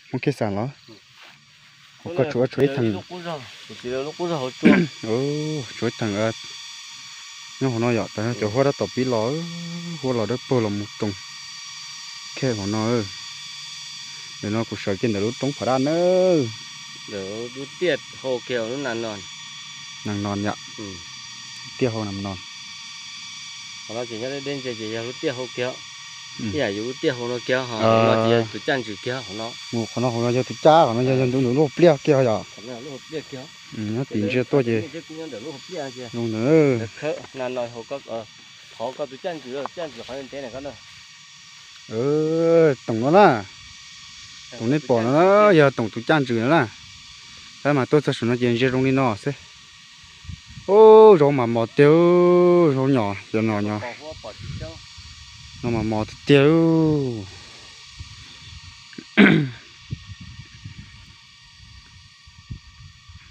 Hmoob Khej Xas los? Hauv ko tshuav tshuav ib theem, tshuav ib theem nyob hauv no yom, cov huab tab tom pib los, huab los dawb paug los mus roos khej hauv no. Ntawm no kuv sawv kiag ntawm lub roob phom daj na. Nag no yom, tiaj hau nag no. Ib yam yus lub tiaj hau no kiag, tus caj ntswg kiag hauv no. Mus qhov no hauv no yog tus caj, qhov no yog yog ntawm lub hauv pliaj kiag yom. Nyob tim ntsia tuaj ces zoo ntawd. Thov koj tus caj ntswg, caj ntswg qhov ntev na. Toom no na, toom nej pom no yog toom tus caj ntswg no na. Tab mas tuaj txog saum no ces ntsia zoo li no xwb. Ub, zaub mas mos tiag, zaub nyom cov no, no mas mos tiag tiag.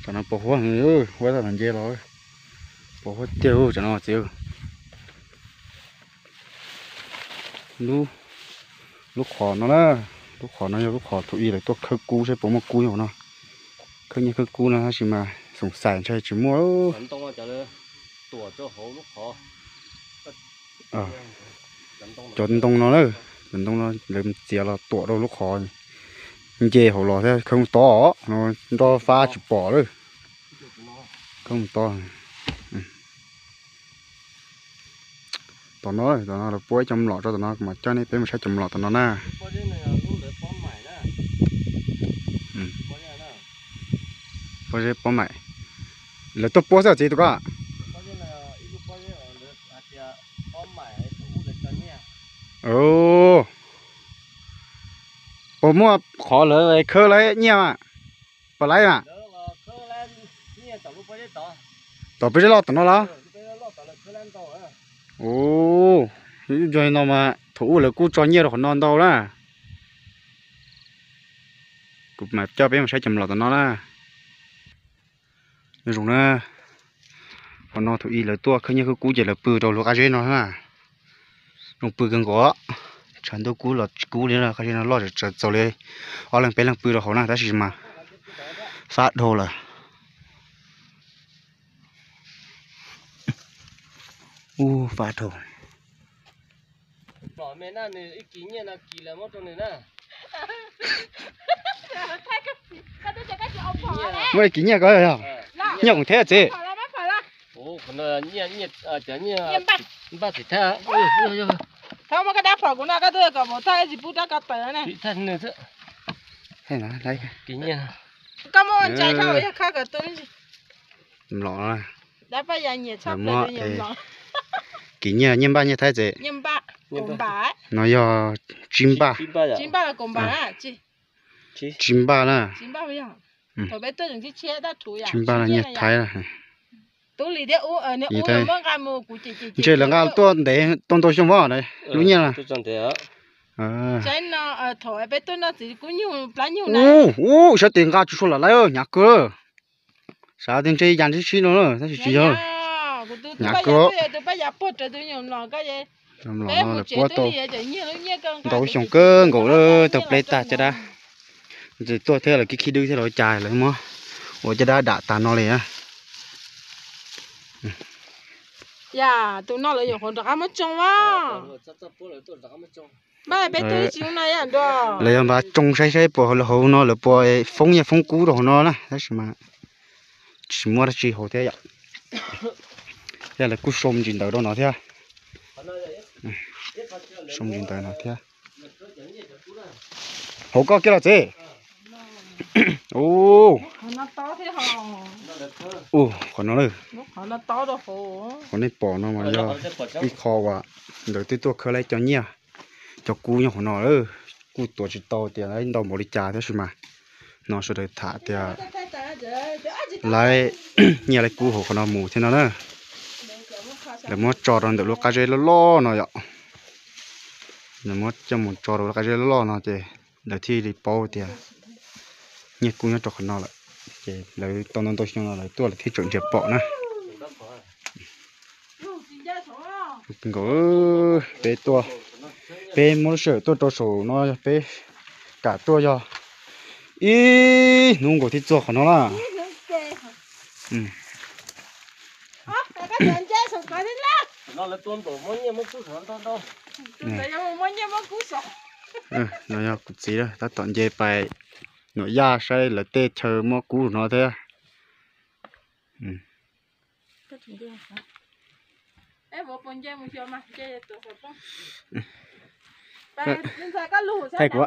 Tsam no pos huab, huab tab tom nce los, pos huab tiag tsam no txiv. Lub qhov no na, lub qhov no yog lub qhov thaum ub lawv tuaj khawb kub saib puas muaj kub nyob hauv no. Khawb nyiaj khawb kub no tab sis mas xoom xais ntshai tsis muaj. Cov ntoo no na, cov ntoo no lawv txiav los tuam rau lub qhov nce hauv los thiab khawb mus tod no, nroj fab tsis pom lawm. Khawb mus tod. Tom no, tom no lawv puab ib co mlom rau tom no, kuv mam coj nej peb mus saib cov mlom tom no na. Pob zeb pob maim, lawv tuaj puab xwb txiv tus ko. Puas muaj qhov lawv khawb laib nyiaj mas, pom laib mas? Tom peb zeb loj tom no los? Ub, yog li no mas thaum ub lawv kuj tso nyiaj rau qhov no ntau na. Kuv mam coj peb mus saib cov mlom tom no na. Nyob zoo na, qhov no thaum ub lawv tuaj khawb nyiaj khawb kub ces lawv pw rau lub qab zeb no na. Zoo pw kawg nkaus, tshav ntuj kub los tsis kub li, qab zeb no loj txaus li ob leeg peb leeg pw rau hauv na, tab sis mas fab dhau lawm. Ub, fab dhau. Muaj ib kis nyiaj ko yog nyiaj khoom thiab txiv. Kis nyiaj nyiaj npaj nyiaj thaib txiv. No yog tsib npaj. Tsib npaj na. Tsib npaj na nyiaj thaib. Ntshe lawv nqa tuaj ntev tau ntau xyoo os, lub nyiaj na. Ub, ub, sab tes nqa tsis sua lam laib, hnyav kawg. Xav tias ntshe yam ntsib sib no na tab sis tsis yog. Hnyav kawg. Mlom no lawv puab tau ntau xyoo kawg nkaus lawm, tau pleb tag caj dab. Tuaj thiab lawv khib khib dwb thiab lawv ua cas lawv muab ua caj dab dam tas no li na. Yam tus no lawv nyuam qhuav rov qab muab tsoo a. Lawv yog npaj tsoo saib saib puas hauv no lawv puas foob nyiaj foob kub rau hauv no na, tab sis mas tsis muaj dab tsi hauv thiab yom. Yog lawv kuj sau ntsis ntawv rau no thiab. Sau ntsis ntawv no thiab. Hauv koj kiag los txiv. Ub, qhov no, qhov nej pom no mas yog ib qho uas ntawd twb tuaj khawb laib cov nyiaj cov kub nyob hauv no lawm. Kuj tuav tsis tau tias ntau npaum li cas tab sis mas no sawv daws tham tias laib nyiaj laib kub hauv qhov no mus thiab no na. Lawv muab tso rau ntawm lub qab zeb loj loj no yom. Lawv muab coj mus tso rau lub qab zeb loj loj no ces lawv thiaj li paub tias nyiaj kub nyob rau qhov no lawm. Ces lawv tau ntau ntau xyoo no lawv tuaj lawv thiaj tseem nrhiav pom na. Nkaus peb tuaj, peb muab lub sij hawm tuaj rau saum no yog peb kam tuaj yog Ib hnub nkaus thiaj txog qhov no na. No yog kuv txiv tab tom nce pais Nuam Yaj saib lawv tej chaw muab kub no thiab. Thaij kuv, thaij kuv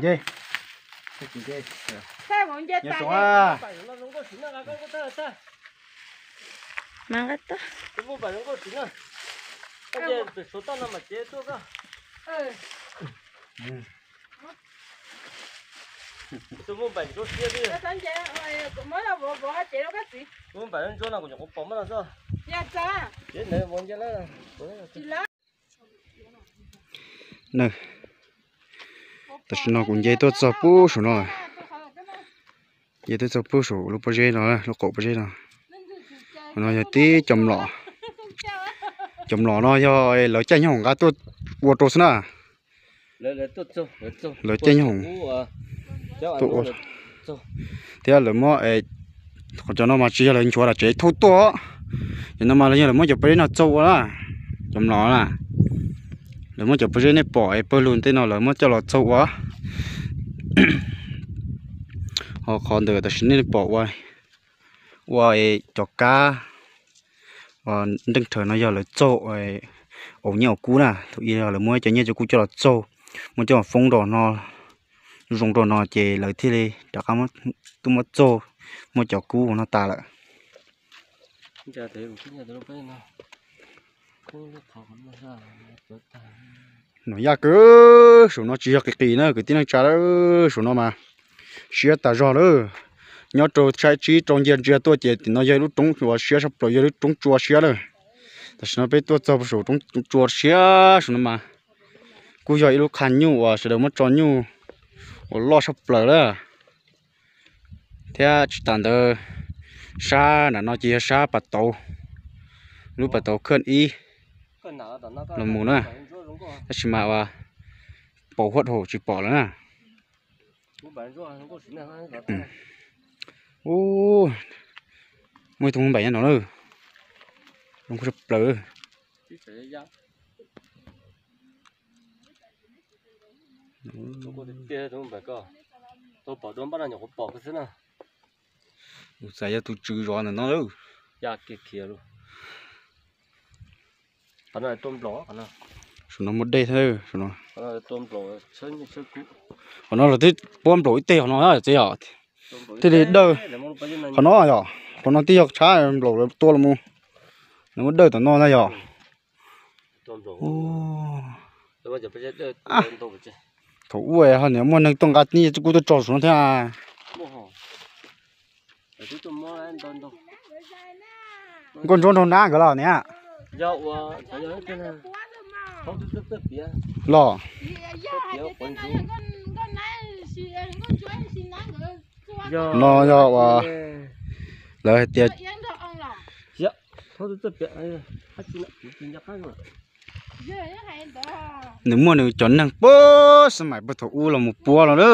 nce, thaij kuv nce. Nyob zoo a. Tam sim no kuv nce tuaj txog puag saum no, nce tuaj txog puag saum lub pob zeb no, lub qaum pob zeb no. Qhov no yog tib cov mlom, cov mlom no yog lawv caij nyob hoom nqa tuaj ua rau xwb na. Lawv caij nyob hoom tuaj ua thiab lawv muab, qhov cov no mas tsis yog lawv nchuav dam tsev thauj tuaj. Cov no mas yog lawv muab cov pob zeb no txaug ua na, cov mlom na. Lawv muab cov pob zeb nej pom es pawg lug tej no lawv muab coj los txaug ua. Ho qhov ntawm tam sim nej pom ua, ua cov kab nreej rhawv no yog lawv txaug aus nyiaj aus kub na. Thaum ub lawv muab cov nyiaj cov kub coj los txaug, muab coj los foob rau no, zoo rau no ces lawv thiaj li rov qab tuaj muab txaug, muab cov kub no tas lawm. Nuam Yaj kawg, saum no tsis yog qis qis na kwv tij neej tsa, saum no mas siab tas zog lawm. Nyob rau sab tsib rau ntsia ntsia tuaj ces tim no yog ib lub roob uas siab sab plaws, yog lub roob tsua siab lawm. Tam sim no peb tuaj txog saum roob tsua siab saum no mas kuj yog ib lub qha nyuj uas sawv daws muab tso nyuj uas loj sab plaws lawm. Thiab tsis tas ntawd, sab nram no ces yog sab pas tauv, lub pas tauv khawj ib los mus na, tab sis mas ua paus huab dhau tsis pom lawm na. Ub, muaj ib tug npaim nyob no na, zoo nkauj tshaj plaws. Mus txais yog tus tswv zov ntawm no lawm. Saum no muaj dej thiab. Qhov no los twb puab nplaum ib teg qhov no na txiv yom. Thiaj li dawj. Qhov no yom, qhov no twb yog tshab nplaum lawv tua los mus, lawv muab dawj tom no na yom. Thaum ub ho niam muaj neeg tuaj nqa nyiaj kub tuaj tso saum no thiab. Nkauj Ntsuab nrog nab nkawd los niam. Los. No yog uas lawv hais tias nws muaj nws cov neeg puag xab maim puag thaum ub los mus puab los na,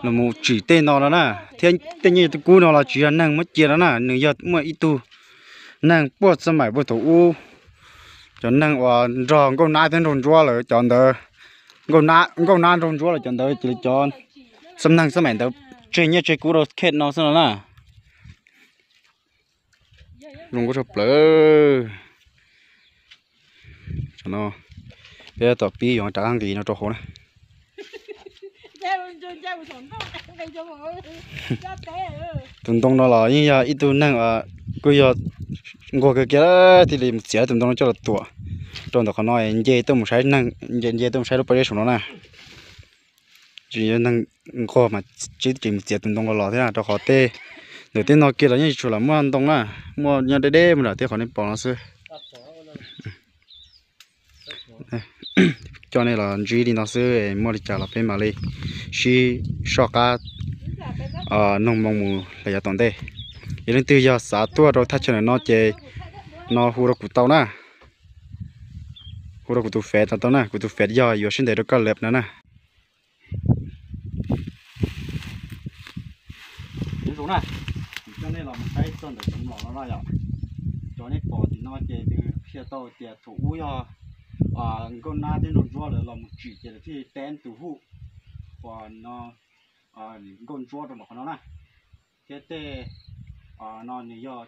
los mus tsim tej no no na, thiab tej nyiaj tej kub no los tsis yog neeg muab cia no na, nws yog muaj ib tug neeg puag xab maim puag thaum ub, cov neeg uas nrog Nkauj Nab thiab Nraug Ntsuab lawm cov ntawd, Nkauj Nab Nraug Ntsuab lawm cov ntawd cia li cov xab neeg xab maim ntawd tseg nyiaj tseg kub rau khej no xwb no na. Zoo nkauj tshaj plaws. Peb tom pib yuav rov qab nqis no rau hauv na. Tus ntoo no los yeej yog ib tug neeg kuj yog nquag kawg kiag thiaj li mus txiav tus ntoo no coj los tuam rau ntawm qhov no nce tuaj mus saib neeg, nce tuaj mus saib lub pob zeb saum no na. Tsis yog neeg nquag mas tsis mus txiav tus ntoo los los thiab rau qhov tej ntawm tej no kiag los yeej tsis tshua lam muaj ntoo na, muaj nyob deb deb mus nram tej qhov nej pom no xwb. Coj nej los ntsib li no xwb, muaj li cas los peb mam li sib soj qab noog moo mus lawm yav tom ntej. Yog leej twg yog xav tuaj rau thaj chaw ntawm no ces no hu rau kuv tau na. Hu rau kuv tus Face tau na, kuv tus Face yog yuav sib ntev rau koj lawm no na. Kuv coj nej los mus saib txog ntawm cov mlom no na yom. Cov nej pom tim no ces nws qhia tau tias thaum ub yog nkauj nab thiab nraug ntsuab lawv los mus tsim ces lawv thiaj teb tus hu uas no nkauj ntsuab rau nram qhov no na. Thiab tej no nws yog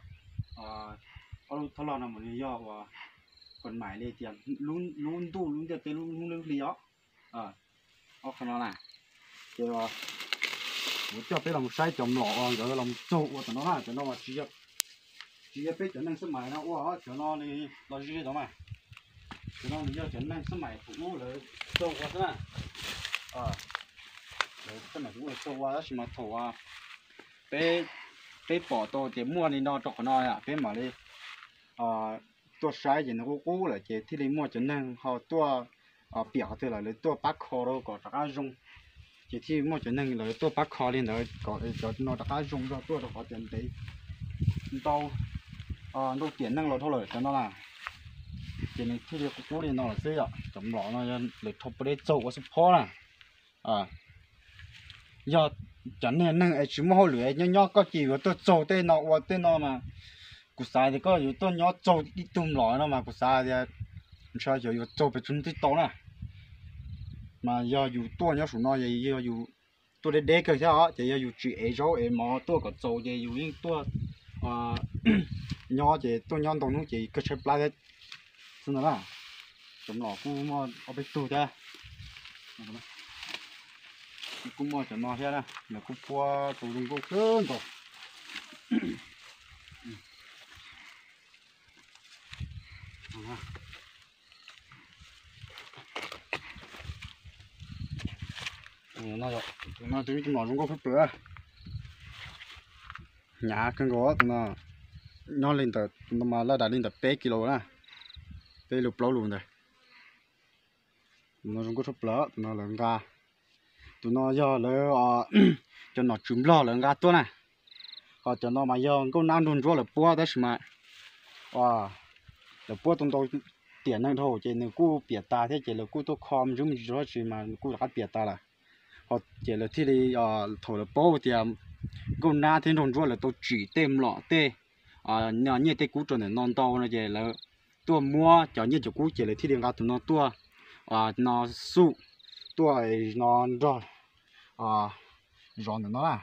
ob lub thoj loj no mas nws yog uas kon mais li tias lub ntuj lub ntiaj teb lub hnub lub hli os. Ob qhov no na, ces kuv coj peb los saib cov mlom uas nkawd los txaug ua tom no na. Cov no tsis yog peb cov neeg xab mais no ua, cov no los ze tod mas. Cov no nws yog cov neeg xab mais thaum ub lawv txaug ua xwb na. Lawv xab mais thaum ub lawv txaug ua tab sis mas thaum peb, peb pom tau tias muaj li no rau qhov no peb mam li tuaj saib ces nws qub qub lawm ces thiaj li muaj cov neeg ho tuaj piam qhov twg lawm lawv tuaj pab kho rau kom rov qab zoo. Ces thiaj muaj cov neeg lawv tuaj pab kho li ntawd kom cov no rov qab zoo zog tuaj rau qhov tias ntev ntau, ntau tiam neeg los dhau lawm cov no na. Ces nws thiaj li qub qub li no lawm xwb yom. Cov mlom no yog lawv rho pab dej txaug ua xub phob na. Yog cov niag neeg es tsis muaj hauj lwm nyob nyob koj ces yuav tuaj txaug tej no ua tej no mas kuv xav tias koj yuav tuaj nyob txaug ib tug mlom no mas kuv xav tias ntshe xyov yuav txaug pes tsawg hnub thiaj tau na. Mas yog yus tuaj nyob saum no yog yus tuaj deb deb kawg thiab os, ces yog yus tsis ev zaub ev mov tuaj kom txaus ces yus yeej tuaj nyob ces tuaj nyob ntau hnub ces kawg tshaib plab thiab xwb ntag na. Cov mlom kuj muaj ob peb tug thiab. Kuj muaj cov no thiab na, nws kuj puab tau zoo nkauj kawg nkaus. Tus no, tus no twb ib tug mlom zoo nkauj phab plaws, hnyav kawg nkaus tus no. Nyob li ntawm tus no mas laj dam li ntawm peb kis lus na, peb lus plaub lus ntawd. Tus no zoo nkauj tshaj plaws, tus no lawv nqa, tus no yog lawv cov nom tswv Nplog lawv nqa tuaj na. Ho cov no mas yog nkauj nab nraug ntsuab lawv puab tab sis mas lawv puab tau ntau tiam neeg dhau ces nws kuj piam tas thiab ces lawv kuj tuaj kho me ntsis me ntsis dab tsi mas nws kuj rov qab piam tas lawm. Ho ces lawv thiaj li, thaum lawv paub tias nkauj nab thiab nraug ntsuab lawv tau tsim tej mlom tej nyiaj tej kub rau ntawm no ntau no ces lawv tuaj muab cov nyiaj cov kub ces lawv thiaj li nqa tus no tuaj no xuj tuaj no nrog zov ntawm no na.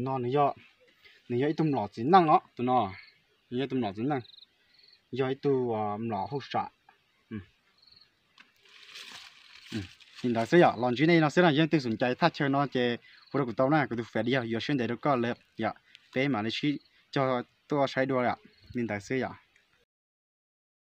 No nws yog, nws yog ib tug mlom txiv neej os, tus no nws yog ib tug mlom txiv neej, yog ib tug mlom hauj sam. Li ntawd xwb yom, los ntsib nej no xwb na, yog leej twg xom cai thaj chaw no ces hu rau kuv tau na, kuv tus fam li yog yuav siab ntev rau koj lawm yom, peb mam li sib cog tuaj saib dua yom, li ntawd xwb yom.